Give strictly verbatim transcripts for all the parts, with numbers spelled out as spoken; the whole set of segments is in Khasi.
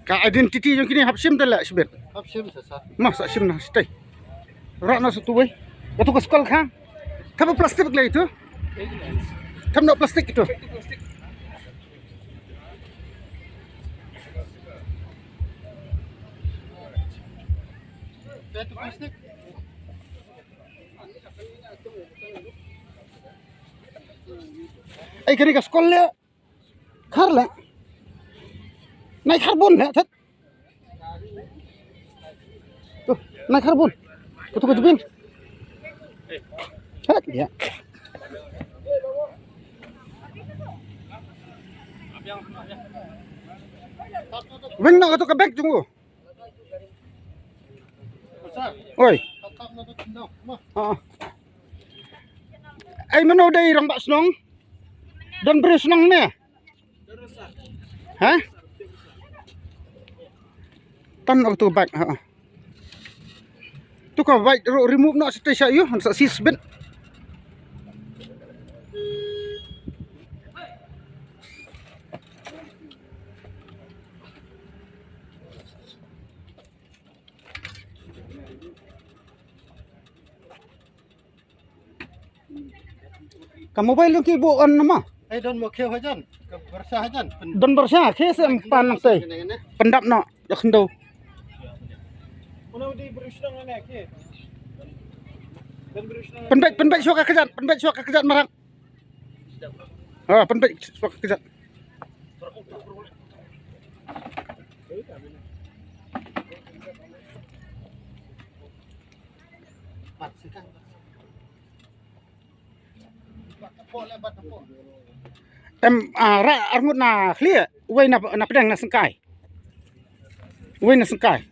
Ka identity jong kine hap shim te la shibit. Hap shim sa sa. Ma sa shim na stai. Ra na sa tu wei. Ka tu ka skol kha. Thap plastik lei tu. Thap no plastik tu. Ai kani ka skol le. Khar le. Nai khar bun le thet. Tu, nai khar bun. Tu tu ka jubin. Thet ya. Weng no tu ka bek jong u. Oi. Ah. Ai mano dei rang ba snong. Don bri snong ne. Ha? Tan aku tu bike. Ha. Tu ka bike ro remove no stai sha yu sa sis bit. Ka mobile yung kibu an nama. Ai don mo khe hajan. Ka barsa hajan. Don barsa khe se pan nang tai. Pendap no yak ndo. Penbek penbek suaka kejat, penbek suaka kejat marang. Ha, penbek suaka kejat. Em, ah, ra arngut na khlieh, wei na na pedeng na sengkai. Wei na sengkai.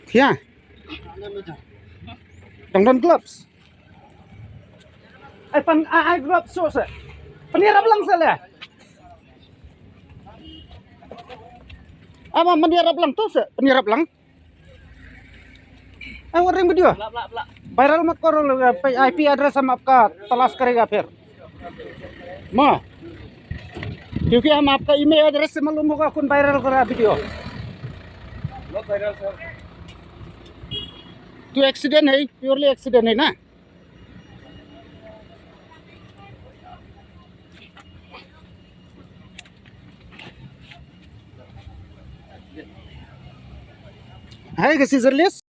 Ya. Dang don gloves. Ai pan ai ai gloves so se. Pynïarap lang se le. Ama pynïarap lang tu se, pynïarap lang. Ai wat ring video. Viral mat kor le, IP address hum aapka talash karega phir. Ma. Kyunki hum aapka email address se malum hoga kaun viral kar raha video. Tu accident hai, purely accident hai na. Hai ka scissor list.